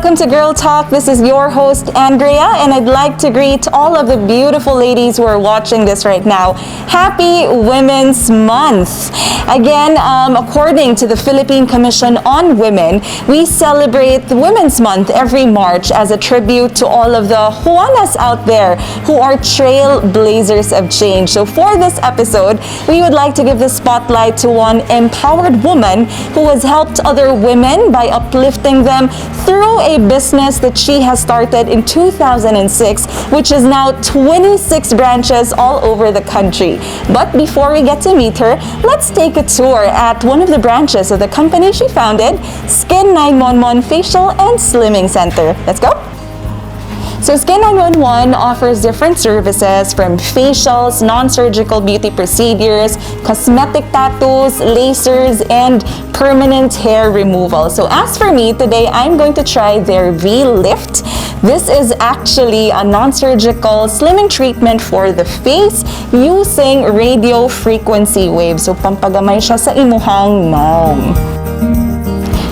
Welcome to Girl Talk. This is your host, Andrea, and I'd like to greet all of the beautiful ladies who are watching this right now. Happy Women's Month! Again, according to the Philippine Commission on Women, we celebrate the Women's Month every March as a tribute to all of the Juanas out there who are trailblazers of change. So for this episode, we would like to give the spotlight to one empowered woman who has helped other women by uplifting them through a business that she has started in 2006, which is now 26 branches all over the country. But before we get to meet her, let's take a tour at one of the branches of the company she founded, Skin 911 Facial and Slimming Center. Let's go! So Skin 911 offers different services from facials, non-surgical beauty procedures, cosmetic tattoos, lasers, and permanent hair removal. So as for me, today I'm going to try their V-Lift. This is actually a non-surgical slimming treatment for the face using radio frequency waves. So pampagamay siya sa imuhang nawong.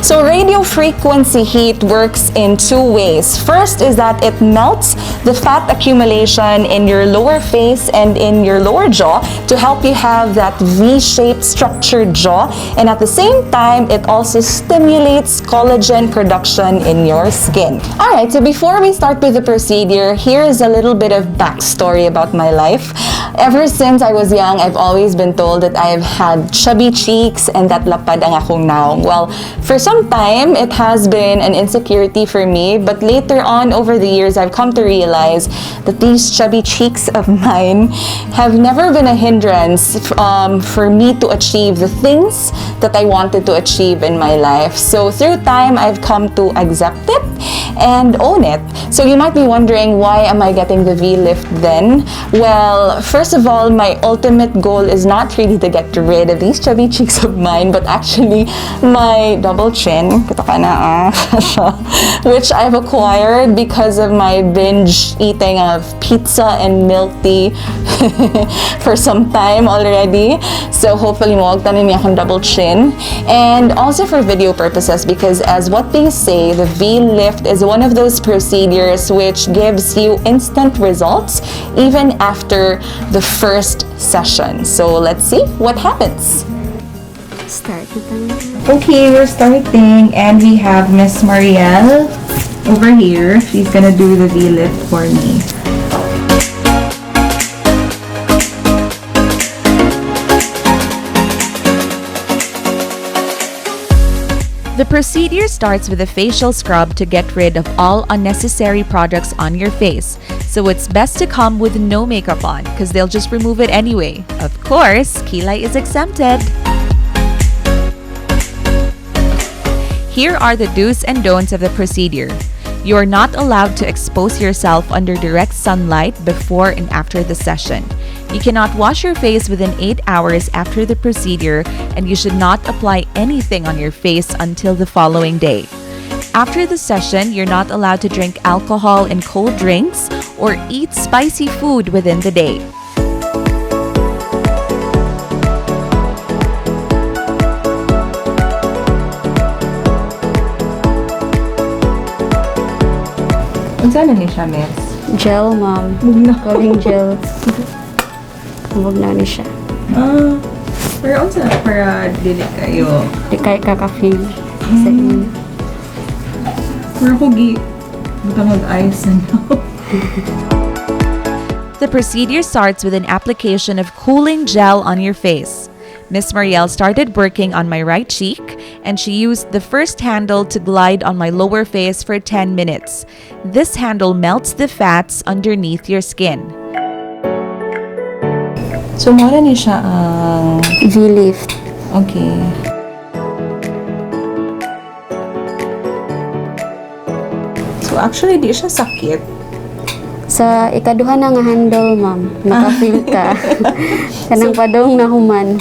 So radio frequency heat works in two ways. First is that it melts the fat accumulation in your lower face and in your lower jaw to help you have that V-shaped structured jaw. And at the same time, it also stimulates collagen production in your skin. All right, so before we start with the procedure, here is a little bit of backstory about my life. Ever since I was young, I've always been told that I've had chubby cheeks and that lapad ang akong nawong. Well, for some time, it has been an insecurity for me, but later on over the years, I've come to realize that these chubby cheeks of mine have never been a hindrance for me to achieve the things that I wanted to achieve in my life. So through time, I've come to accept it and own it. So you might be wondering, why am I getting the V-lift then? Well, first of all, my ultimate goal is not really to get rid of these chubby cheeks of mine, but actually my double chin, kita ka na, ah, which I've acquired because of my binge eating of pizza and milk tea for some time already. So hopefully mawagtan niya akong double chin. And also for video purposes, because as what they say, the V-lift is one of those procedures which gives you instant results even after the first session. So let's see what happens. Start na tayo. Okay, we're starting and we have Miss Marielle over here. She's gonna do the V-lift for me. The procedure starts with a facial scrub to get rid of all unnecessary products on your face. So it's best to come with no makeup on because they'll just remove it anyway. Of course, Kilay is exempted. Here are the do's and don'ts of the procedure. You are not allowed to expose yourself under direct sunlight before and after the session. You cannot wash your face within 8 hours after the procedure, and you should not apply anything on your face until the following day. After the session, you're not allowed to drink alcohol and cold drinks or eat spicy food within the day. Unsa na ni siya, Miss? Gel, ma'am. Cooling gel. Huwag na ni siya. Ah, pero unsa na para dili kayo? Di kay kaka-feel sa inyo. Pero ko gi butang og ice na no. The procedure starts with an application of cooling gel on your face. Miss Marielle started working on my right cheek, and she used the first handle to glide on my lower face for 10 minutes. This handle melts the fats underneath your skin. So mo na ni siya ang V-lift. Okay. So actually di siya sakit. Sa ikaduha na nga handle, ma'am. Naka-feel ka. Kanang padong na human.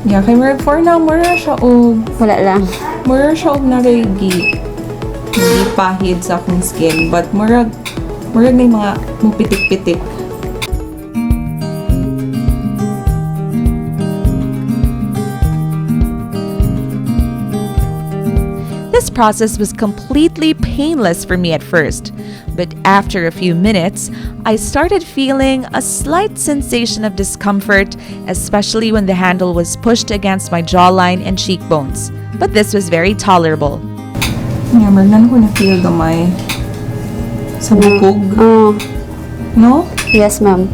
Yeah, kay murag for now mura siya og Wala lang. Mura siya og naray gi gipahid sa akong skin, but murag may mga mupitik-pitik. This process was completely painless for me at first, but after a few minutes, I started feeling a slight sensation of discomfort, especially when the handle was pushed against my jawline and cheekbones. But this was very tolerable. Yeah, murag naa ko na feel gamay sa bukog. Oh, No? Yes, ma'am.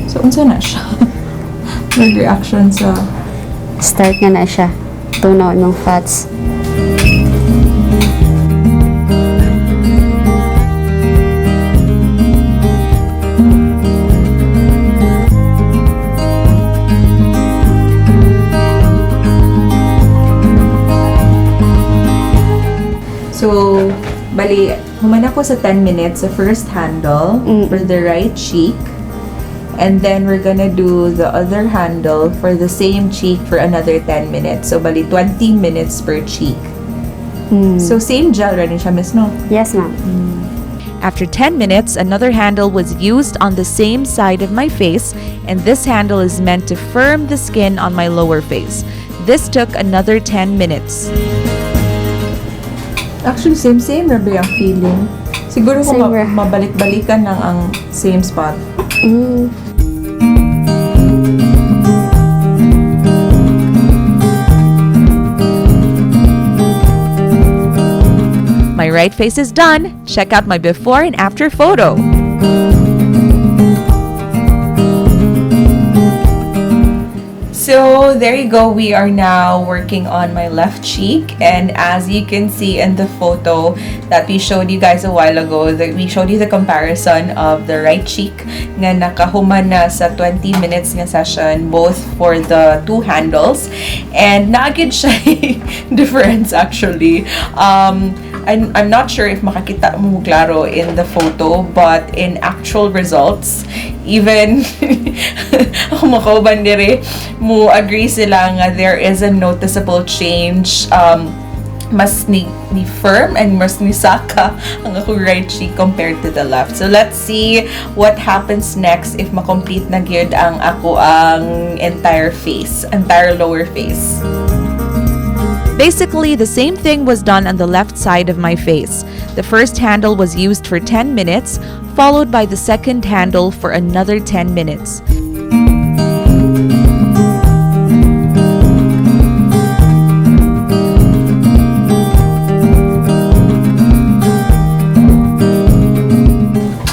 So, unsa na siya? Nag-reaction sa Start na na siya. Tunaw imong fats. So, bali, human ako sa 10 minutes sa first handle for the right cheek. And then, we're gonna do the other handle for the same cheek for another 10 minutes. So, bali, 20 minutes per cheek. So, same gel rin siya, miss, no? Yes, ma'am. After 10 minutes, another handle was used on the same side of my face, and this handle is meant to firm the skin on my lower face. This took another 10 minutes. Actually, same-same ra ba yung feeling? Siguro kung Same ra. Mabalik-balikan lang ang same spot. My right face is done. Check out my before and after photo. So there you go. We are now working on my left cheek, and as you can see in the photo that we showed you guys a while ago, that we showed you the comparison of the right cheek nga nakahuman na sa 20 minutes nga session, both for the two handles, and naa gyud siya difference, actually. I'm not sure if makakita mo klaro in the photo, but in actual results, even ako makauban dire, mo agree sila nga there is a noticeable change. Mas ni firm and mas ni saka ang akong right cheek compared to the left. So let's see what happens next if makomplete na gyud ang ako ang entire face, entire lower face. Basically, the same thing was done on the left side of my face. The first handle was used for 10 minutes, followed by the second handle for another 10 minutes.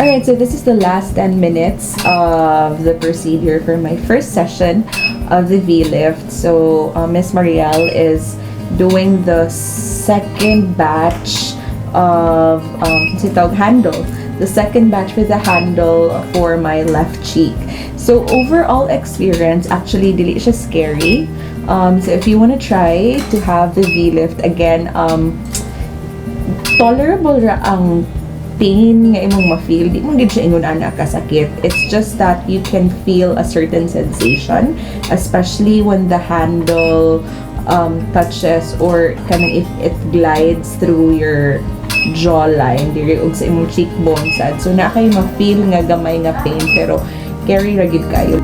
Alright, so this is the last 10 minutes of the procedure for my first session of the V-lift. So, Miss Marielle is doing the second batch of tawag handle. The second batch for the handle for my left cheek. So, overall experience, actually, dili siya scary. So, if you want to try to have the V-lift again, tolerable ra ang pain nga imong ma-feel. Di mo gid siya ingon ana kasakit. It's just that you can feel a certain sensation, especially when the handle touches or kanang if it glides through your jawline diri ug sa imong cheekbone sad. So naa kay ma-feel nga gamay nga pain, pero carry ra gid kayo.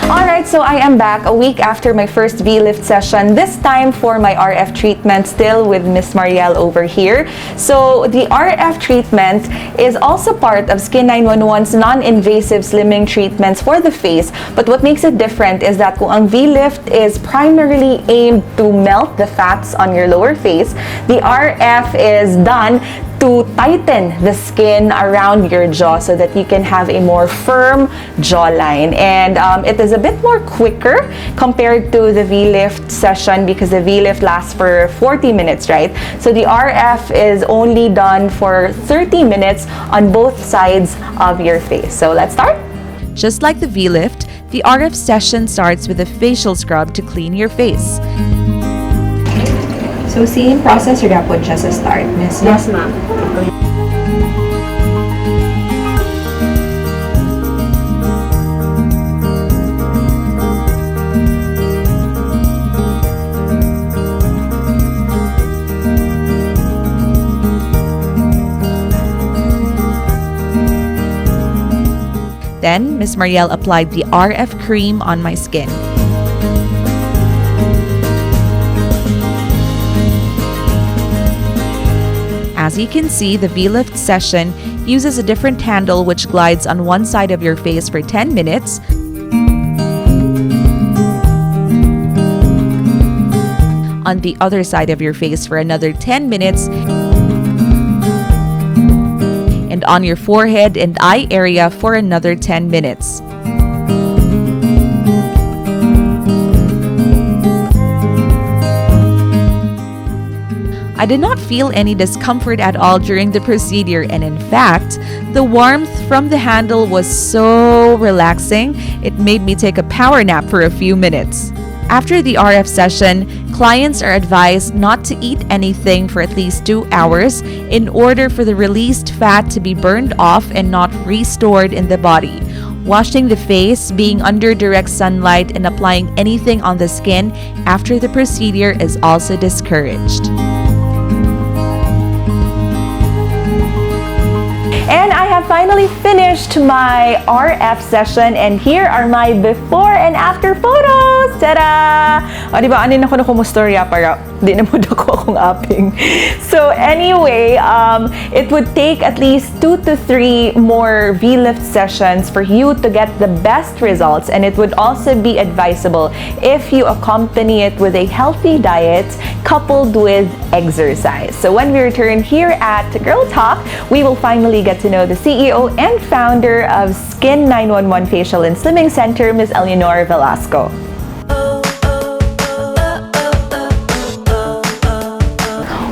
Alright, so I am back a week after my first V-lift session, this time for my RF treatment, still with Miss Marielle over here. So the RF treatment is also part of Skin 911's non-invasive slimming treatments for the face. But what makes it different is that kung ang V-lift is primarily aimed to melt the fats on your lower face, the RF is done to tighten the skin around your jaw so that you can have a more firm jawline. And it is a bit more quicker compared to the V-lift session because the V-lift lasts for 40 minutes, right? So the RF is only done for 30 minutes on both sides of your face. So let's start. Just like the V-lift, the RF session starts with a facial scrub to clean your face. So same process ra pod siya sa start, Miss, no? Yes, ma'am. Then, Miss Marielle applied the RF cream on my skin. As you can see, the Vlift session uses a different handle which glides on one side of your face for 10 minutes, on the other side of your face for another 10 minutes, and on your forehead and eye area for another 10 minutes. I did not feel any discomfort at all during the procedure, and in fact, the warmth from the handle was so relaxing, it made me take a power nap for a few minutes. After the RF session, clients are advised not to eat anything for at least 2 hours in order for the released fat to be burned off and not restored in the body. Washing the face, being under direct sunlight, and applying anything on the skin after the procedure is also discouraged. And I have finally finished my RF session, and here are my before and after photos! Tada! O, di ba, ano na ko na kumustorya para di na mo dako akong aping. So anyway, it would take at least 2 to 3 more V-lift sessions for you to get the best results, and it would also be advisable if you accompany it with a healthy diet coupled with exercise. So when we return here at Girl Talk, we will finally get to know the CEO and founder of Skin 911 Facial and Slimming Center, Ms. Eleonor Velasco.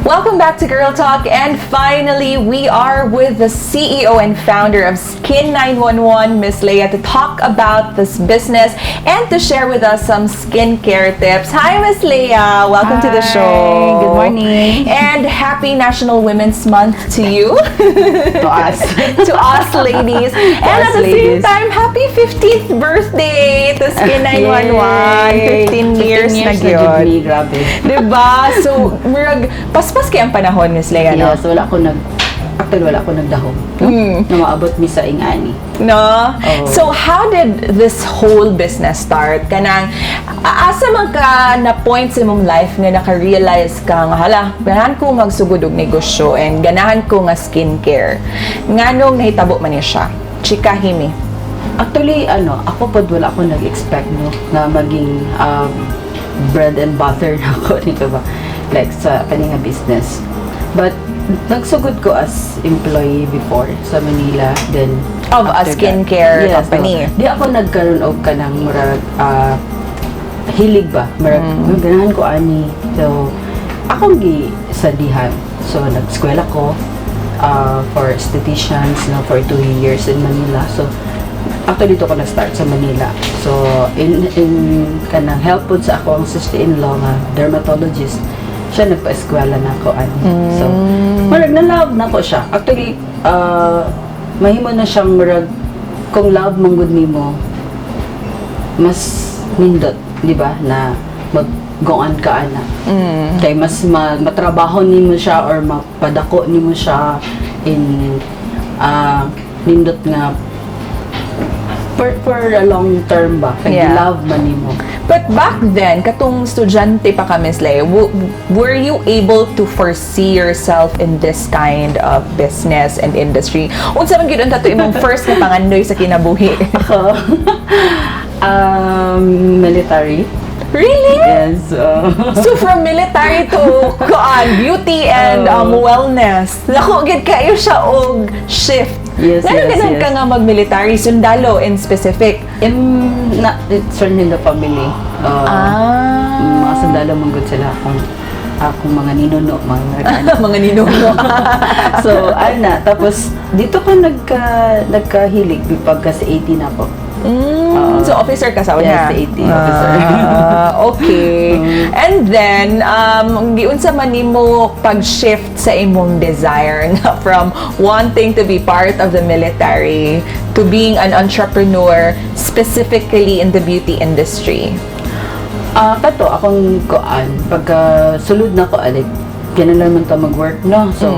Welcome back to Girl Talk, and finally, we are with the CEO and founder of Skin 911, Miss Leia, to talk about this business and to share with us some skincare tips. Hi, Miss Leia. Welcome to the Hi. Show. Good morning. And happy National Women's Month to you. To us. To us ladies. And us at the same ladies. Time, happy 15th birthday to Skin 911. Yay! 15 years na na gyud. jud ni, grabe. Diba? So, murag, paspas kay ang panahon, Miss Lea, no? Yes, wala ko nag actually wala ko nagdahom. No? Na maabot mi sa ingani. No? Oo. So, how did this whole business start? Kanang, asa man ka na point sa imong life nga naka-realize ka nga, hala, ganahan ko magsugod og negosyo and ganahan ko nga skincare. Nganong nahitabo man ni siya? Chika himi. Actually, ano, ako pod wala ko nag-expect, no, na maging bread and butter na ako nito ba, like sa kani nga business. But nagsugod ko as employee before sa Manila, then Of a after that- skincare Yes, company. No. Di ako nagkaroon og kanang murag hilig ba, murag ganahan ko ani. So akong gi sadihan. So nag-eskwela ko for estheticians, no, for 2 years in Manila. So actually dito ko na-start sa Manila. So in kanang help pod sa ako ang sister-in-law nga dermatologist, siya nagpa-eskwela na ako ani. So murag na love na ko siya. Actually mahimo na siyang murag kung love man gud nimo, mas nindot, di ba, na mag-go on ka ana. Kay mas matrabaho nimo siya or mapadako nimo siya in nindot nga for a long term ba, kay love man nimo. But back then, katong estudyante pa ka, Miss Lea, were you able to foresee yourself in this kind of business and industry? Unsa man gyud unta to imong first nga pangandoy sa kinabuhi? Ako, military. Really? Yes. So from military to kuan, beauty and wellness. Dako gid kayo siya og shift. Ngano ganahan ka nga mag-military, sundalo in specific? In, na, it's run in the family. Mga sundalo man gud sila, akong akong mga ninuno, mga ano. Mga ninuno. So, ana, tapos dito ko nagkahilig pagka sa 18 ako. So officer ka sa una? Yes, sa 80 officer. Ah, okay. And then, giunsa man nimo pag-shift sa imong desire nga from wanting to be part of the military to being an entrepreneur specifically in the beauty industry? Ah, kato akong kuan, pagka sulod na ko alit, ganun lang man ta mag-work, no. So,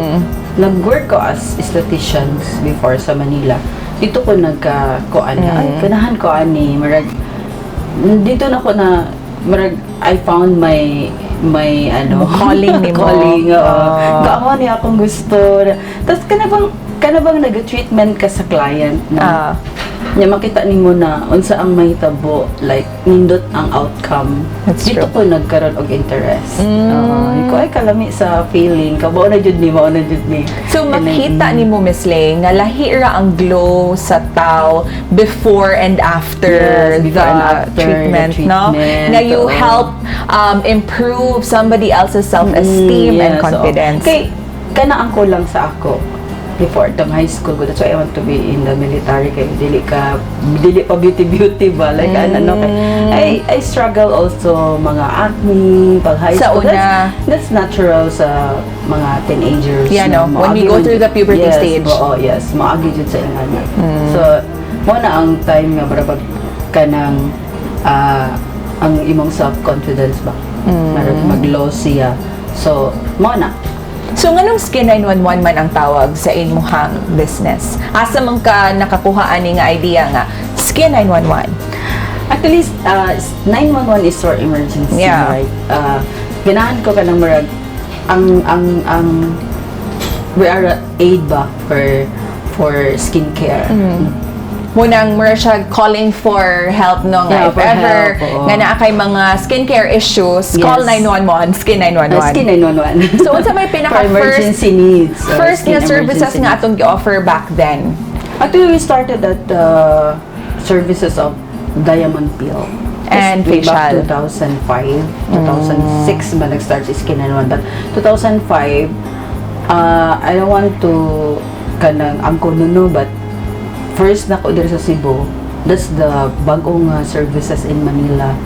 nag-work ko as estheticians before sa Manila. Dito ko nagka kuan nga, ay, ganahan ko ani, murag dito na ko na murag I found my ano, Calling nimo. Calling, oo. Ah. Kaamo ni akong gusto. Tapos kana bang nag-treatment ka sa client na nya makita nimo na unsa ang mahitabo, like nindot ang outcome. That's Dito true. ko nagkaroon og interest. Oo, ko ay kalami sa feeling, kabao na jud ni, mao na jud ni. So And then, makita nimo, Miss Lay, nga lahi ra ang glow sa tao before and after Yes, before the and after the treatment, no? treatment, Nga you oo. Help improve somebody else's self-esteem and Yes, oo. confidence. Kay kana ang kulang sa ako before tong high school ko. That's why I want to be in the military, kay dili pa beauty beauty ba, like ano, no, kay I struggle also mga acne pag high Sa school. una. That's natural sa mga teenagers. Yeah, no, when we Moagi go man through the puberty yes, stage. Oo, yes, moagi jud sa ingana. So mo na ang time nga murag kanang ang imong self confidence ba, murag mag-low siya. So mo na. So nganong Skin 911 man ang tawag sa imuhang business? Asa man ka nakakuha ani nga idea nga Skin 911? Actually, 911 is for emergency, right? Ganahan ko kanang murag ang we are a aid ba for skincare. Munang mura siya calling for help, no, nga Yeah, if for ever help, oo. nga naa kay mga skincare issues, call 911, Skin 911. Skin 911. So, unsa may pinaka For emergency needs. First skin nga services emergency nga needs. atong gi-offer back then? Actually, we started at services of diamond peel. And Way back facial. 2005, 2006 ba nag-start si Skin 911. But 2005, I don't want to kanang angko nuno, but first na ko diri sa Cebu. That's the bagong services in Manila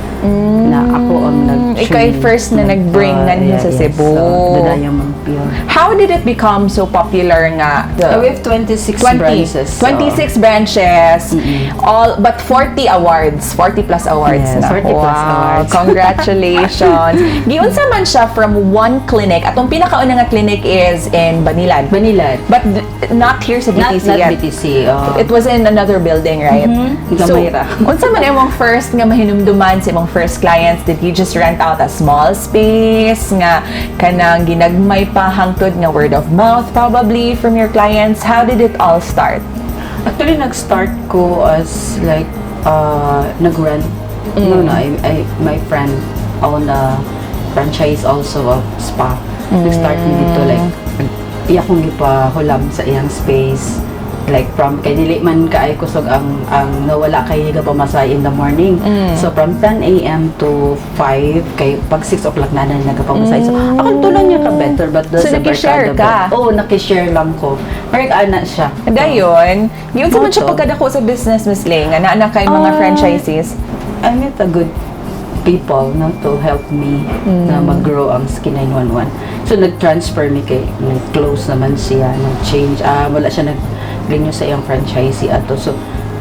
na ako ang nag Ikaw yung first na nag-bring nganhi sa Cebu. The diamond peel. How did it become so popular nga the We have 26 20, branches. 26 branches, all but 40 awards, 40 plus awards Yes, na. 40 plus Wow, awards. congratulations. Giunsa man siya from one clinic. Atong pinakauna nga clinic is in Banilad. Banilad. But not here sa Not, BTC not yet. BTC. Oh. It was in another building, right? So, Gamay ra. Unsa man imong first nga mahinumduman sa imong first clients? Did you just rent out a small space nga kanang ginagmay pa hangtod nga word of mouth probably from your clients? How did it all start? Actually, nag-start ko as like, nag-rent. No, my friend owned a franchise also of spa. Nag-start mi dito, like, iya kong gipahulam sa iyang space. Like from, kay dili man kaay kusog ang nawala kay nagapamasahe in the morning. So from 10 a.m. to 5, kay pag 6 o'clock na na nagapamasahe. So akong tulong niya ka better, but So, sa nakishare barkada ka? ba? Oo, nakishare lang ko. Parang ana siya. Dayon, giunsa man siya Moto. pagkadako sa business, Miss Ling, nga naa na kay mga Ah. franchisees? I met a good people, no, to help me na mag-grow ang Skin 911. So nag-transfer mi kay nag-close naman siya, nag-change. Ah, wala siya nag-renew sa iyang franchisee ato. So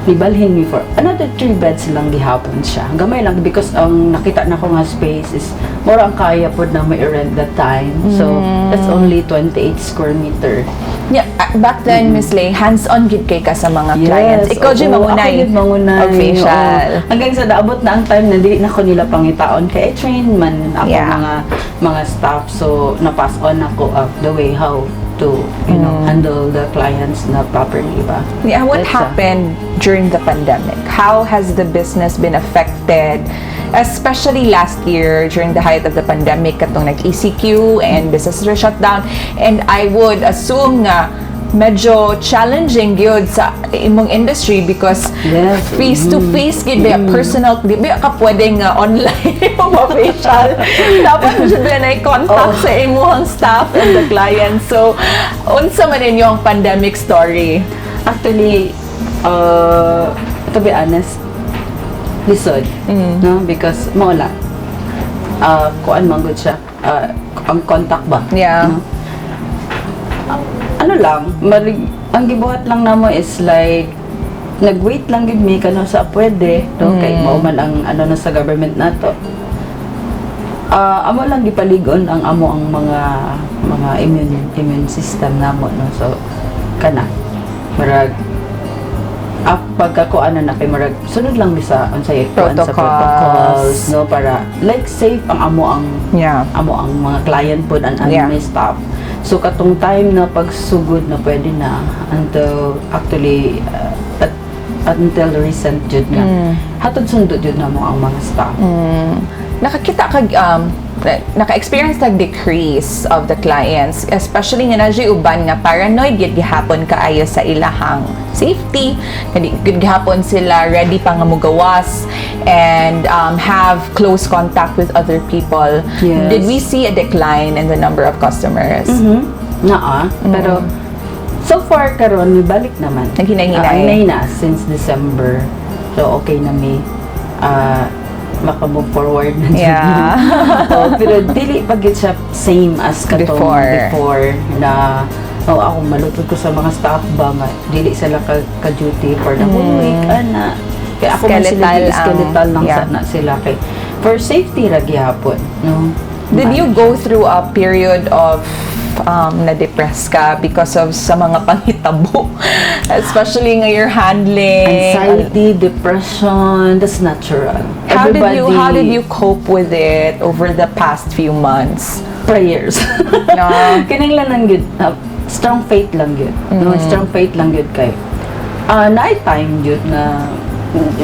nibalhin mi for another three beds lang gihapon siya. Gamay lang because ang nakita na ko nga space is more ang kaya pod na may rent that time. So that's only 28 square meter. Yeah, ah, back then, Miss Lay, hands-on gid kay ka sa mga clients. Ikaw jud Oo, mangunay. ako jud mangunay. Og facial. Oo. Hanggang sa naabot na ang time na dili na ko nila pangitaon kay I train man ako mga staff, so na-pass on ako of the way how to handle the clients na properly ba. Yeah, what That's, happened during the pandemic? How has the business been affected, especially last year during the height of the pandemic, katong nag-ECQ and businesses were shut down? And I would assume nga medyo challenging gyud sa imong industry because face to face gyud ba, personal, di ba ka pwede nga online mo facial? Dapat jud ba na contact sa imong staff and the clients. So unsa man inyo ang pandemic story? Actually, to be honest, lisod. No? Because mao lang. Kuan man gud siya. Ang contact ba? Yeah. No? Ano lang, ang gibuhat lang namo is like nag-wait lang gid mi kano sa pwede, no, kay mao man ang ano na sa government nato. Ah, amo lang gipaligon ang amo ang mga immune system namo, no. So kana murag Pagka ano na kay murag sunod lang mi sa unsay kuan sa Protocols. Protocols, no, para like safe ang amo ang amo ang mga client pod and may staff. So katong time na pagsugod na pwede na until actually until recent jud nga hatod sundo jud na mo ang mga staff. Nakakita kag naka-experience tag decrease of the clients, especially nga na uban nga paranoid gyud gihapon kaayo sa ilahang safety, kadi gyud gihapon sila ready pa nga mugawas and have close contact with other people. Yes. Did we see a decline in the number of customers? Naa, pero so far karon mibalik naman. Naghinay-hinay. Ah, hinay na since December. So okay na mi maka-move forward na jud. Oh, pero dili pa gyud siya same as katong Before. Before na, oh, ako malupod ko sa mga staff ba nga dili sila ka duty for the whole week ana. Kaya ako man sila Skeletal di skeletal lang sa na sila kay for safety ra gihapon, no. Did you go through a period of na-depress ka because of sa mga panghitabo? Especially nga you're handling Anxiety, depression, that's natural. How did you cope with it over the past few months? Prayers. No. Kinahanglan lang gyud strong faith lang gyud. No, strong faith lang gyud kay. Naay time gyud na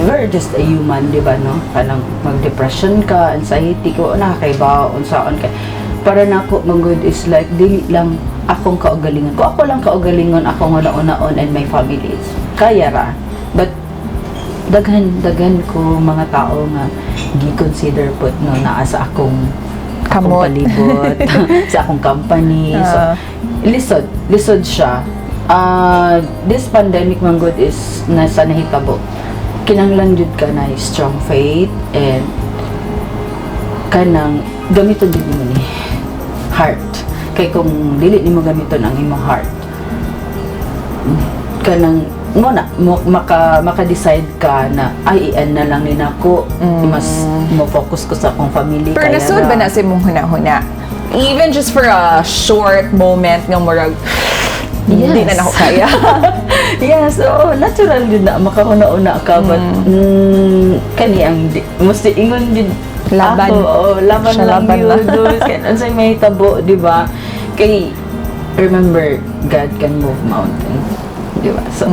we're just a human, di ba, no? Kanang mag-depression ka, anxiety ko, nakakaibaw, unsaon kay. Para nako man gud is like dili lang akong kaugalingon. Kung ako lang kaugalingon, akong una-unaon and my families. Kaya ra. But daghan daghan ko mga tao nga gi-consider pud, no, naa sa akong Kamot. Palibot sa akong company. So lisod lisod siya. This pandemic man gud is nasa nahitabo, kinahanglan jud ka na strong faith and kanang gamiton jud nimo ni heart, kay kung dili nimo gamiton ang imong heart, kanang mo na mo, maka decide ka na ay, i-end na lang ni nako, mas mo focus ko sa akong family. Pero kaya nasud ba na sa imong huna-huna? Even just for a short moment nga murag hindi na nako kaya. Yes, oo, natural din na makahuna-una ka, but kani ang mas ingon din Laban. ako, oo, laban Siya, lang laban yun. lang. Kaya unsay may tabo, di ba? Kay remember, God can move mountain, di ba? So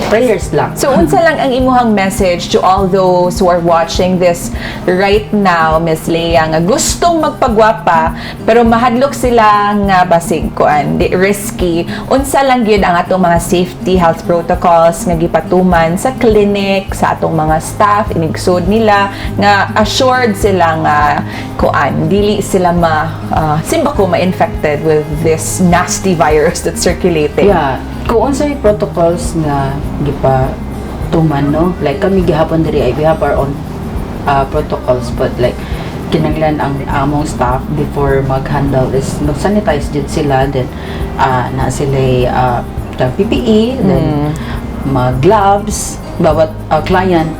prayers lang. So unsa lang ang imuhang message to all those who are watching this right now, Miss Leia, nga gustong magpagwapa pero mahadlok sila nga basig kuan, di risky. Unsa lang gyud ang atong mga safety health protocols nga gipatuman sa clinic, sa atong mga staff, inigsud nila nga assured sila nga kuan, dili sila ma simba ko ma-infected with this nasty virus that's circulating? Yeah. Kung unsay protocols nga gipa tuman, no? Like kami gihapon diri ay we have our own protocols, but like kinanglan ang among staff before mag-handle is mag-sanitize jud sila, then na sila the PPE, then mag-gloves bawat client,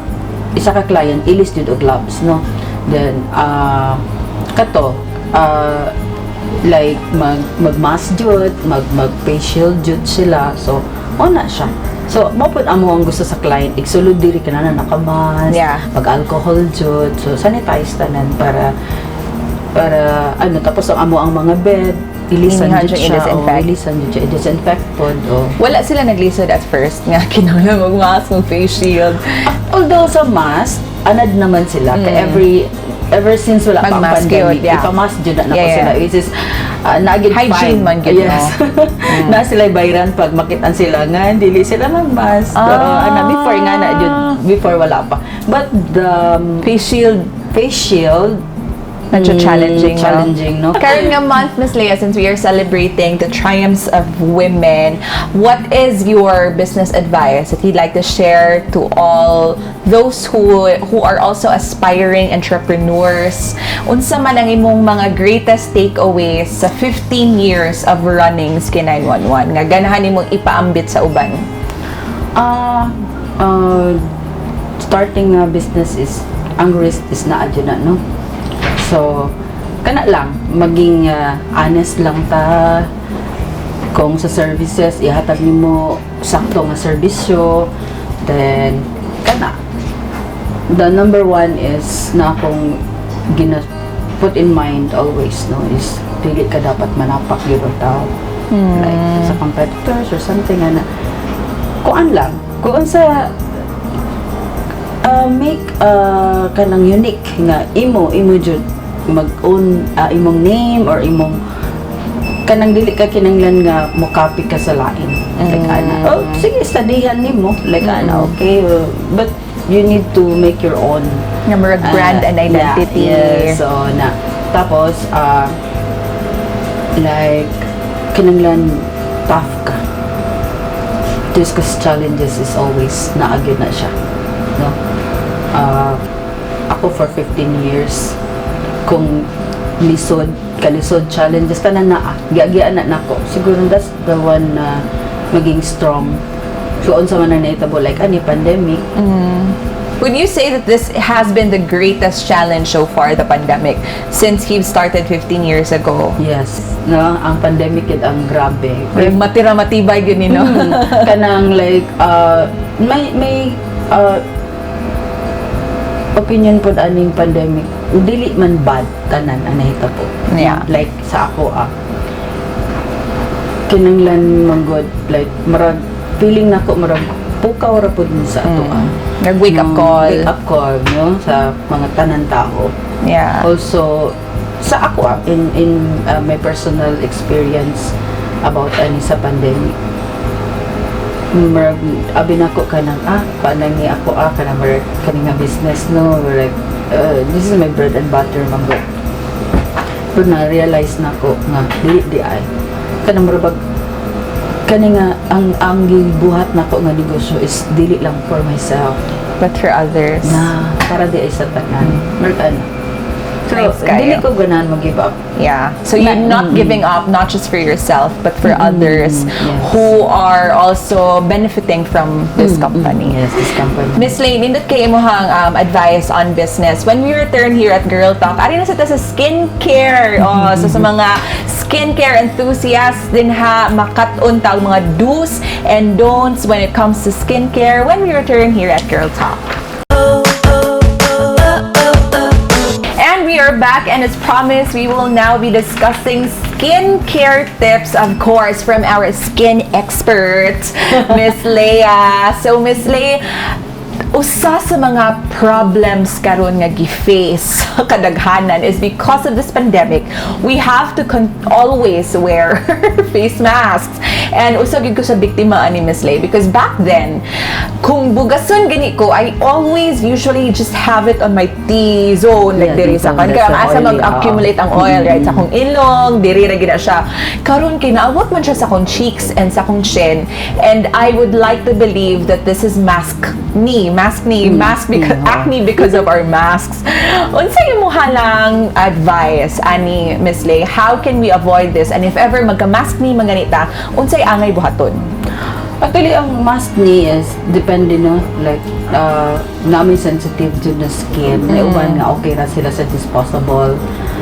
isa ka client ilis jud og gloves, no? Then kato like mag mask jud, mag face shield jud sila. So mo na siya. So mao pud amo ang gusto sa client, igsulod diri ka na naka-mask, mag alcohol jud, so sanitize tanan para ano. Tapos ang amo ang mga bed ilisan Inihan jud siya siya, i-disinfect. O, ilisan jud siya, i-disinfect pod, oh. Wala sila naglisod at first nga kinahanglan mag-mask, mag-face shield? Although sa mask, anad naman sila. Kay ever since wala pa ang Mag-mask yun, pandemic, ipa-mask jud na nako sila. Which is, naagid Hygiene fine. man gyud, Yes. Na sila bayran pag makitaan sila nga dili sila mag-mask. Oo, ana, before nga na jud, before wala pa. But the Face shield, face shield, medyo challenging, no? Challenging, no? Karon nga month, Miss Leia, since we are celebrating the triumphs of women, what is your business advice that you'd like to share to all those who are also aspiring entrepreneurs? Unsa man ang imong mga greatest takeaways sa 15 years of running Skin 911 nga ganahan nimong ipaambit sa uban? Starting a business is ang risk is naa jud na, no? So kana lang, maging honest lang ta kung sa services ihatag nimo sakto nga serbisyo. Then kana, the number one is na akong gina put in mind always, no, is dili ka dapat manapak gyud og tao, like sa competitors or something ana. Kuan lang kung sa make kanang unique nga imo jud mag-own imong name or imong kanang dili ka kinanglan nga mo copy ka sa lain, like ana. Oh, sige, studyhan nimo, like ana, okay, but you need to make your own. Nga murag brand and identity. Yeah, so na tapos like kinanglan tough ka just 'cause challenges is always naa gyud na siya, no? Ako for 15 years, kung lisod kalisod, challenges tanan naa, giagian na nako. Siguro that's the one na maging strong. So unsa man ang nahitabo, like ani pandemic. Would you say that this has been the greatest challenge so far, the pandemic, since he started 15 years ago? Yes, no, ang pandemic yun ang grabe. Matira matibay gyud ni, no? Kanang like may opinion pod aning pandemic, dili man bad tanan ang nahitabo. Like sa ako, kinanglan manggod, like marag feeling nako marag pukaw ra pod ni sa ato. Nag wake up No, call. Wake up call, no, sa mga tanan tao. Also sa ako in my personal experience about ani sa pandemic, murag abi nako kanang paanang ni ako kanang murag kani nga business, no, murag this is my bread and butter man gud. Pero na realize nako nga dili di ay kanang murag kani nga ang gibuhat nako nga negosyo is dili lang for myself but for others. Na para di ay sa tanan, murag ano. So Nice kayo. Dili ko ganahan mag-give up. Yeah. So you're not giving up, not just for yourself, but for others who are also benefiting from this company. Yes, this company. Miss Lane, nindot kay imuhang advice on business. When we return here at Girl Talk, ari na sa ta sa skincare. Oh, so sa mga skincare enthusiasts din ha, makat-on ta og mga do's and don'ts when it comes to skincare when we return here at Girl Talk. And we are back, and as promised, we will now be discussing skincare tips, of course, from our skin expert, Miss Leia. So, Miss Leia, usa sa mga problems karon nga gi-face kadaghanan is because of this pandemic, we have to always wear face masks. And usa gyud ko sa biktima ani, Miss Lay, because back then, kung bugason gani ko, I always usually just have it on my T-zone, like diri sa dito, kan. Kaya that's asa oily, mag-accumulate ang oil, right? Sa akong ilong, diri ra gyud na siya. Karon kay naabot man siya sa akong cheeks and sa akong chin. And I would like to believe that this is mask ni, mask because acne because of our masks. Unsa imo lang advice ani, Miss Lay? How can we avoid this? And if ever magka-mask ni manganita, unsay angay buhaton? Actually, ang mask ni is depende, no, like namin sensitive to the skin. May uban nga okay ra sila sa disposable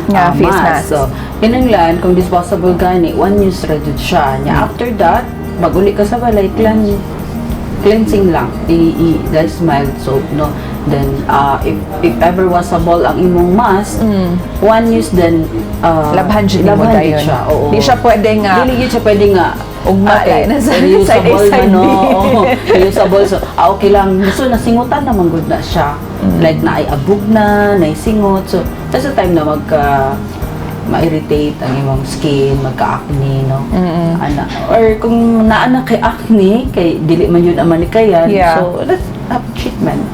Nga, face mask. So, kinanglan kung disposable gani, one use ra jud siya. Nya after that, maguli ka sa balay, cleansing lang. I that's mild soap, no. Then if ever washable ang imong mask, one use then Labhan jud nimo labhan jud dayon. siya. Oo. Di siya pwede nga Dili gyud siya pwede nga ugma okay, na sa reusable side A, side man, no? B. Oo, reusable. So, okay lang. So, nasingutan naman gud na siya. Like, naay abog na, naisingot. So, that's the time na magka ma-irritate ang imong skin, magka-acne, no? Ana. Or kung naa na kay acne, kay dili man yun ang manikayan, so let's have treatment.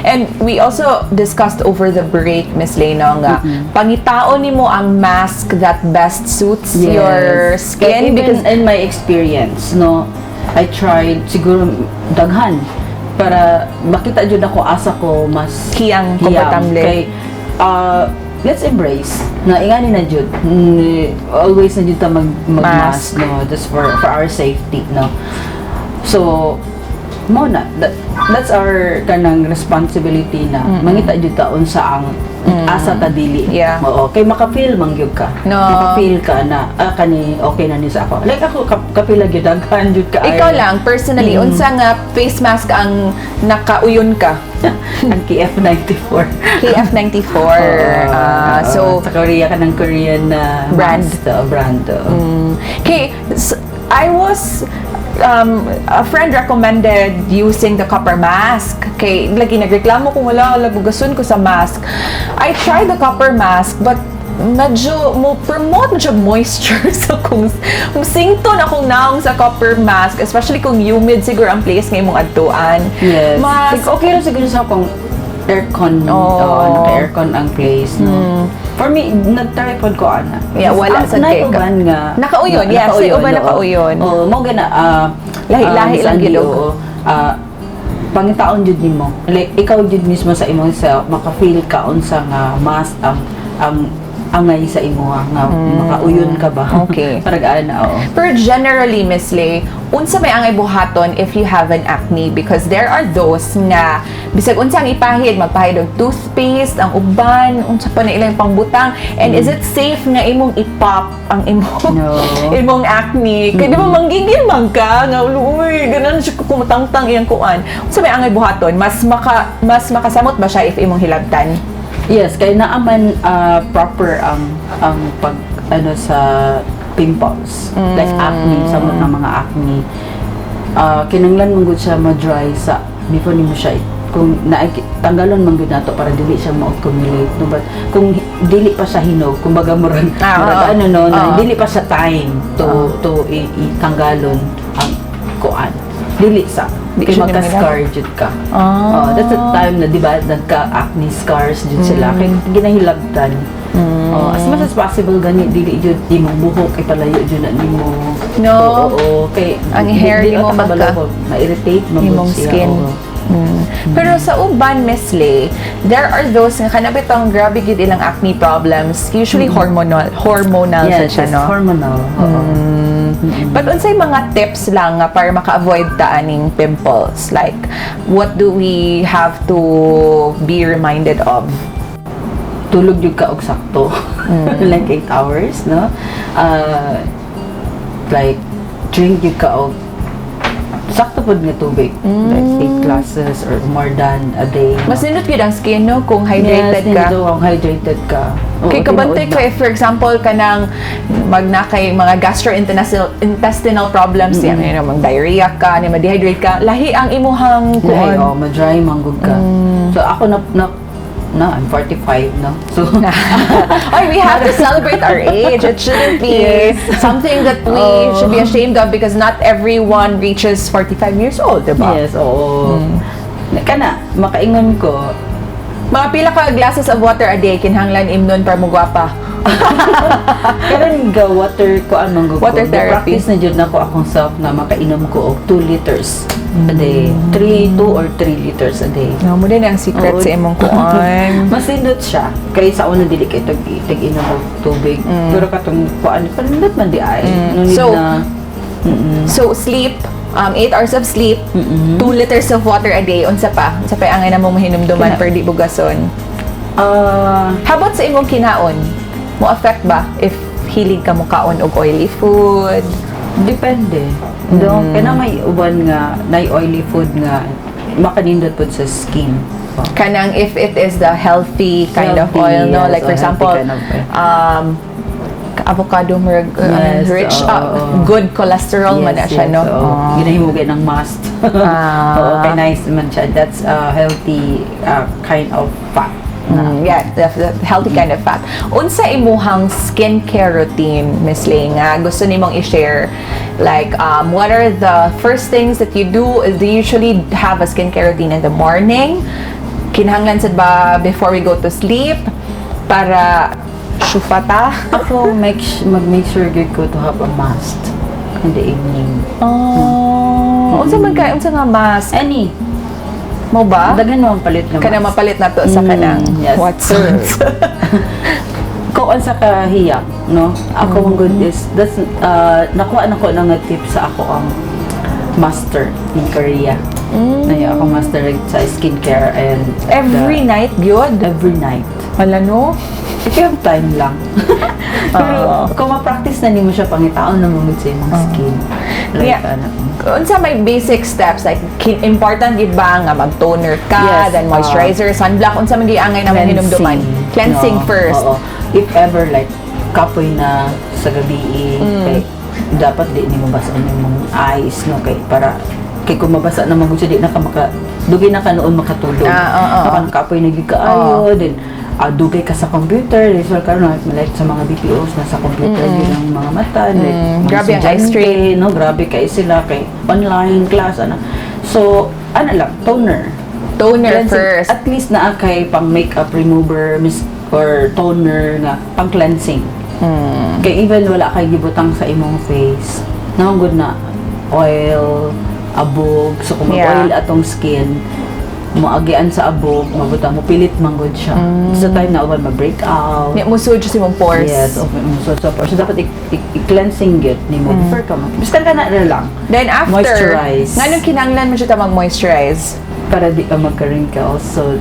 And we also discussed over the break, Miss Lena, nga pangitaon nimo ang mask that best suits your Kaya skin even because in my experience, no, I tried siguro daghan para makita jud ako asa ko mas Hiyang, komportable. Kay let's embrace na ingani na jud. Always na jud ta mag Mask. mag-mask, no, just for our safety, no. So Mo na that's our kanang responsibility na mangita jud ta unsa ang asa ta dili. Oo, kay maka-feel man gyud ka. No. Maka-feel ka na ah, kani okay na ni sa ako. Like ako kapila gyud, daghan jud ka. Ikaw lang, personally, unsa nga face mask ang nakauyon ka? Ang KF94. KF94. Oo, Ah, oo. so, Sa Korea ka ng Korean na Brand. mask, brand. Oo. Okay, I was a friend recommended using the copper mask. Okay, lagi nagreklamo kung wala labugason ko sa mask. I tried the copper mask, but medyo mo promote medyo moisture, so kung sington akong naong sa copper mask, especially kung humid siguro ang place nga imong adtuan. Yes. Mas Like, okay lang siguro sa kung aircon, oo, naka-aircon ang place, no? For me, nag-try pod ko ana. Yeah, wala Ang sa naay kay ka. Uban nga. Nakauyon, yes, sa uban oo. nakauyon. Oo, mo gana Lahi-lahi lang Sandy, gyud og. Oo. Pangitaon jud nimo. Like ikaw jud mismo sa imong self, maka-feel ka unsa nga mas ang angay sa imo nga makauyon ka ba? Parang ana, oo. Pero generally, Miss Lay, unsa may angay buhaton if you have an acne? Because there are those nga bisag unsa ang ipahid, magpahid og toothpaste, ang uban, unsa pa na ilang pangbutang. And is it safe nga imong ipop ang imong No. imong acne? Kay di ba manggigil man ka nga, uy, ganan siya kumutangtang iyang kuan. Unsa may angay buhaton? Mas makasamot ba siya if imong hilabtan? Yes, kay naaman proper ang pag ano sa pimples. Like acne, sa mga mga acne. Kinanglan man gud siya ma-dry sa before nimo siya kung na tanggalon man gud nato para dili siya ma-accumulate, no? But kung dili pa siya hinog, kumbaga murag murag ano, no, na dili pa siya time to itanggalon ang kuan, dili sa Di kay siya magka-scar jud ka. Oh, that's the time na, di ba, nagka-acne scars jud sila kay ginahilabtan. Oh, as much as possible gani dili jud imong buhok ipalayo jud na nimo. No. Oo, kay Ang hair di nimo ta kabalo ko, ma-irritate man gud imong siya, skin. Oo. Pero sa uban, Miss Lay, there are those nga kana bitong grabe gid ilang acne problems. Usually hormonal sa Yes, siya, yes, no? Hormonal. Oo. But unsay mga tips lang nga para maka-avoid ta aning pimples? Like, what do we have to be reminded of? Tulog jud ka og sakto. Like 8 hours, no? Like drink jud ka og sakto pod nga tubig. Like 8 glasses or more than a day, no? Mas nindot gyud ang skin, no, kung hydrated Yes, ka. nindot kung hydrated ka. Oo, Kay kabantay tinuod ka na. if, for example, kanang magna kay mga gastrointestinal intestinal problems yan, mag diarrhea ka, ni ma-dehydrate ka, lahi ang imuhang Lahi, kuan. oh, ma-dry man gud ka. So ako na I'm 45, no? So Ay, we have to celebrate our age. It shouldn't be something that we should be ashamed of because not everyone reaches 45 years old, diba? Yes, oo. Kana makaingon ko. Mga pila ka glasses of water a day kinahanglan imnon para mugwapa? Karon ga water ko anong gud ko. Water therapy. Practice na jud nako akong self na makainom ko og 2 liters a day. 3, 2 or 3 liters a day. No, mo din ang secret Oo. sa imong kuan. Mas nindot siya. Kay sa una dili kay tag inom og tubig. Pero katong kuan panindot man di ay. No need na. So sleep, 8 hours of sleep, 2 liters of water a day, unsa pa? Unsa pa ang mo mahinumduman per di bugason? How about sa imong kinaon? Mo affect ba if hilig ka mo kaon og oily food? Depende. Do, kaya na may uban nga nay oily food nga makanindot pud sa skin. Oh. Kanang if it is the healthy kind of Healthy, oil, no? yes, Like for oh, healthy example, kind of oil. Avocado murag rich oo. good cholesterol man na siya, no? Oo. Oh. Ginahimo gyud ng must. Oo, kay nice man siya. That's a healthy kind of fat. Yeah, the healthy kind of fat. Unsa imuhang skincare routine, Miss Lay, nga gusto nimong i-share? Like, what are the first things that you do? Do you usually have a skincare routine in the morning? Kinahanglan sad ba before we go to sleep? Para syufata? Ako, mag-make sure gyud ko to have a mask in the evening. Oh, unsa man kay unsa nga mask? Any. Mo ba? Daghan mo ang palit nga Kanang mask. mapalit na to sa kanang Yes. Watsons. Kung unsa ka hiyak, no? Ako ang good is, that's, nakuha na ko na nga tip sa ako ang master in Korea. Na ako master sa skincare and Every night gyud? Every night. Wala, no? If you have time lang. Pero kung ma-practice na nimo siya, pangitaon na mo sa imong skin. Like, ano. Unsa may basic steps, like important gid ba nga mag-toner ka, Yes, then moisturizer, sunblock, unsa man giangay na mong hinumduman? Cleansing No, first. oo. If ever like kapoy na sa gabi, kay dapat di nimo basa ang imong eyes, no, kay para kay kung mabasa na magud siya, di na ka maka dugay na ka noon makatulog. Ah, oo, oo. Nakan kapoy na gyud kaayo, then dugay ka sa computer, usual karon like sa mga BPOs nasa computer gyud ang mga mata, like mga Grabe ang eye estudyante, strain. no, grabe kay sila kay online class ana. So, ano lang, toner. Toner Cleansing. first. At least naa kay pang makeup remover mis or toner nga pang cleansing. Kay even wala kay gibutang sa imong face, naunggod na oil, abog. So kung mag-oil atong skin, moagian sa abog, mabutang mo pilit manggod siya. Sa time na uban ma-break out. Ni musud siya sa imong pores. Yes, open mo so dapat i-cleansing gyud nimo before ka mag. Basta ka na lang. Then after, Moisturize. Nganong kinahanglan mo siya mag-moisturize? Para di ka magka-wrinkles. So,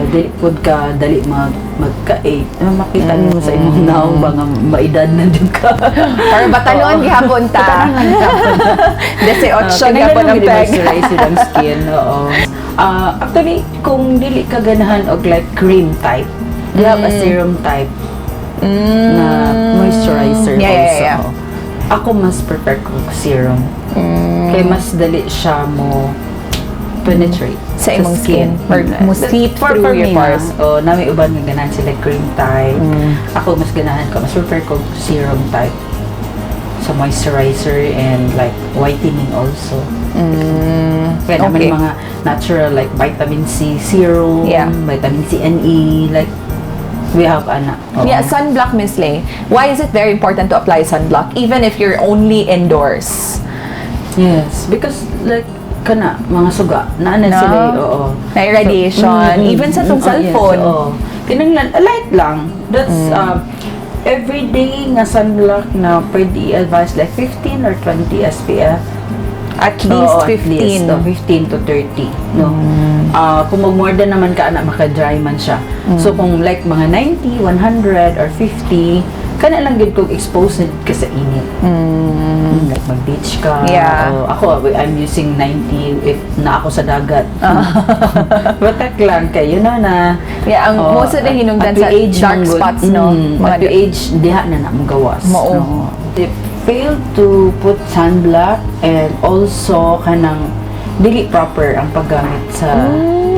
di pud ka dali magka-age. Makita nimo sa imong naong ba nga maedad na jud ka. Para batanon gihapon ta. 18 gihapon ang peg. Moisturize ang skin, oo. Actually, kung dili ka ganahan og like cream type, you have a serum type na moisturizer also. Ako mas prefer ko serum. Kay mas dali siya mo penetrate sa imong skin. Or mo seep through for your me, pores. Ha, oh, nami uban nga ganahan sila cream type. Ako mas ganahan ko, mas prefer ko serum type sa moisturizer and like whitening also. Kaya naman mga natural like vitamin C serum, vitamin C and E, like we have ana. Oo. Yeah, sunblock, Miss Lay. Why is it very important to apply sunblock even if you're only indoors? Yes, because like kana mga suga, naa na No? sila eh, oo. Na irradiation, even sa tong Oh, yes, cellphone. oo. Kinahanglan light lang. That's everyday nga sunblock na pwede i-advise like 15 or 20 SPF. At least Oo, at 15. least, oh, 15 to 30, no? Ah, kung mag more than naman ka ana, maka-dry man siya. So kung like mga 90, 100 or 50, kana lang gid kung exposed na ka sa init. Like mag-beach ka. O, ako, I'm using 90 if na ako sa dagat. Protect lang kayo na. Yeah, ang Oo, most of the hinungdan at we sa age dark man gud. spots, no? Mga At we age, diha na na gawas. Mao. No? They fail to put sunblock and also kanang dili proper ang paggamit sa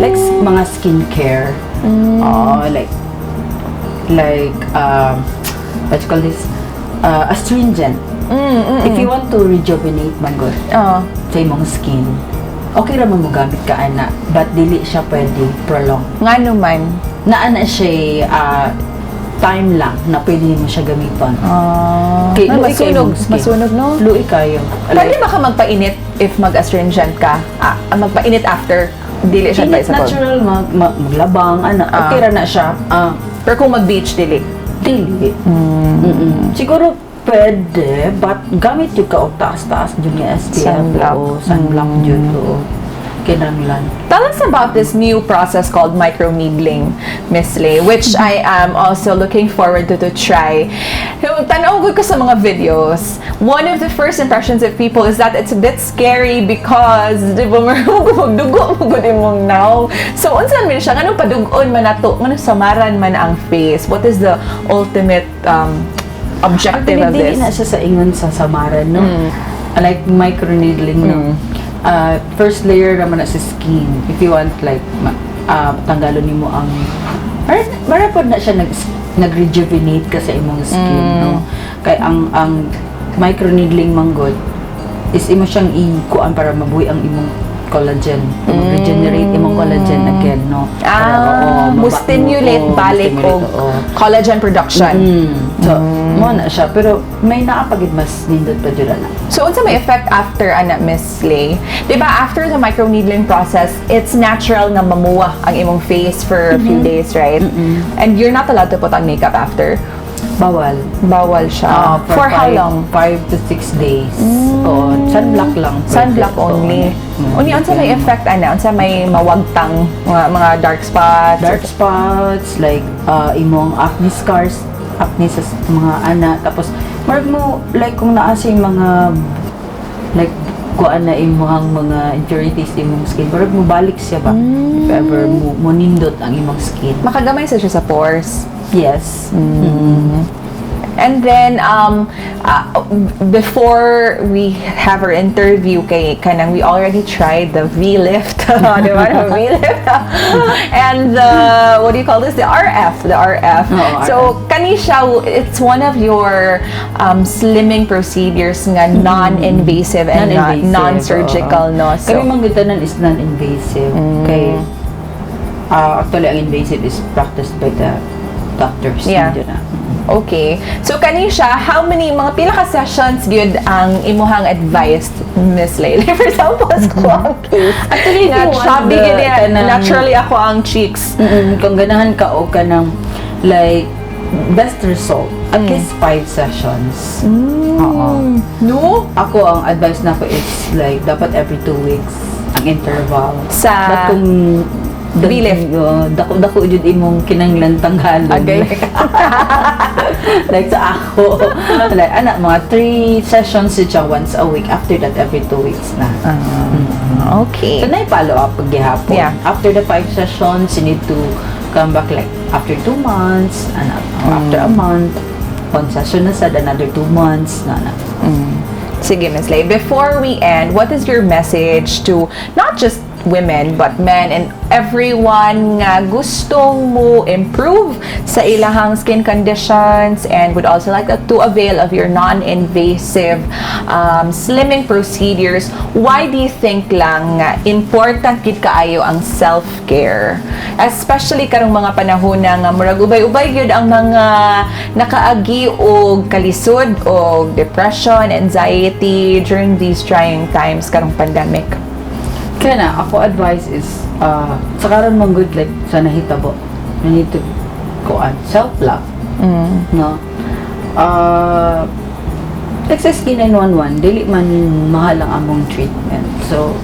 like mga skincare. Oo, like what you call this? Astringent. If you want to rejuvenate man gud Oo. Sa imong skin, okay ra man mo gamit ka ana, but dili siya pwede prolong. Ngano man? Naa na siya time lang na pwede mo siya gamiton. Kay Ay, luoy kayo masunog, imong skin. Masunog, no? Luoy kayo. Pwede ba ka magpainit if mag-astringent ka? Ah, magpainit after, dili siya Init advisable. natural maglabang ana, okay ra na siya. Pero kung mag-beach, dili. Dili. Siguro pwede, but gamit jud ka og taas-taas jud nga SPF. Sunblock. Oo, sunblock jud, oo. Kinahanglan. Tell us about this new process called microneedling, Miss Lay, which I am also looking forward to try. Yung Tanaw ko sa mga videos, one of the first impressions of people is that it's a bit scary because, di ba, magdugo mo gud imong nawong. So, unsa man siya, nganong padug-on man nato, nganong samaran man ang face? What is the ultimate objective Actually, of dili this? na siya sa ingon sa samaran, no? Like microneedling, no? First layer naman na sa skin. If you want, like, tanggalon nimo ang mara pod na siya nag-rejuvenate ka sa imong skin, no? Kay ang microneedling manggod is imo siyang i-kuan para mabuhi ang imong collagen. Mag-regenerate imong collagen again, no? Para, oo, Ah, mo stimulate oo, balik mo-stimulate, og oo. collagen production. So, mo na siya. Pero may naapagid mas nindot pa jud na. So, unsa may effect after ana, Miss Lay? 'Di ba after the microneedling process, it's natural nga mamuwa ang imong face for a few days, right? And you're not allowed to put on makeup after. Bawal. Bawal siya. Ah, For how long? 5 to 6 days. Oo, sunblock lang pwede. Sunblock only. Oo. Unya, unsa may effect ana? Unsa may mawagtang mga dark spots? Dark spots, like imong acne scars, acne sa mga ana. Tapos, marag mo, like kung naa sa mga, like, kuan na imong mga impurities imong skin, marag mo balik siya ba? If ever mo nindot ang imong skin. Makagamay sa siya sa pores. Yes. And then, before we have our interview kay kanang we already tried the V-lift, di ba? The V-lift. And the, what do you call this? The RF. The RF. Oo, So, kani siya, it's one of your slimming procedures nga non-invasive and Non-invasive. Non-surgical, Oo. no? So, Kami man tanan is non-invasive. Kay, actually, ang invasive is practiced by the doctors. Hindi na. Okay. So kani siya, how many, mga pila ka sessions gyud ang imuhang advice, Miss Leila? For example, sa akong case. Actually, if nga you want chubby gyud yan. Naturally ako ang cheeks. Kung ganahan ka o ka ng like best result, at least five sessions. Oo. No? Ako, ang advice nako is like dapat every 2 weeks ang interval. Sa But kung V-lift. Dako dako jud imong kinanglan tanggalon. Agay. Like sa ako, like ana mga three sessions siya once a week. After that, every 2 weeks na. Okay. So, na follow up pag gihapon. After the five sessions, you need to come back like after 2 months, ana, or after a month, one session na sad, another 2 months, na, na. Sige, Miss Lay. Before we end, what is your message to not just women but men and everyone nga gustong mo improve sa ilahang skin conditions and would also like to avail of your non-invasive slimming procedures? Why do you think lang nga important gid kaayo ang self-care, especially karong mga panahon na nga murag ubay-ubay gyud ang mga nakaagi og kalisod og depression, anxiety during these trying times karong pandemic? Kaya na, ako advice is, sa karon man good, like, sa nahitabo, you need to go on self-love. No? Like sa Skin 911, dili man mahal ang among treatment. So,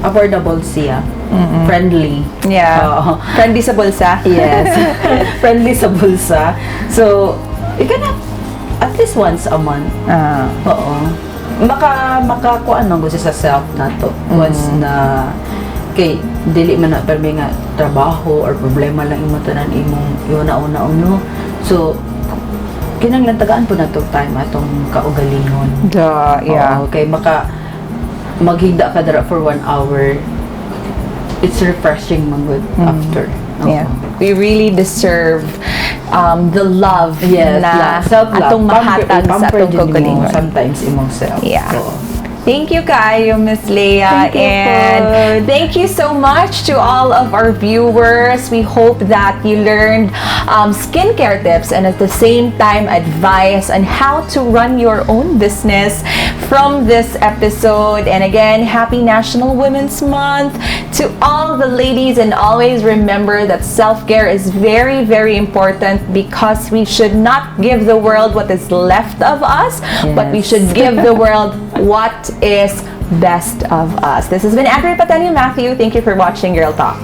affordable siya. Friendly. Oo. Friendly sa bulsa. Yes. Friendly sa bulsa. So, you can have at least once a month. Oo. Makakuan man gusto sa self nato. Once na kay dili man na permi nga trabaho or problema lang imo tanan imong iuna-una uno. So kinahanglan tagaan po nato time atong kaugalingon. Duh, yeah. Oo, kay maka maghigda ka dara for one hour. It's refreshing man gud after. Oo. Yeah. We really deserve the love na Self-love. Atong mahatag sa Pamper atong jud nimo kaugalingon. sometimes imong self. Oo. Thank you kaayo, Miss Leia. Thank you And po. Thank you so much to all of our viewers. We hope that you learned skincare tips and at the same time advice on how to run your own business from this episode. And again, happy National Women's Month to all the ladies. And always remember that self-care is very, very important because we should not give the world what is left of us, but we should give the world what is best of us. This has been Andrea Patenio Matthew. Thank you for watching Girl Talk.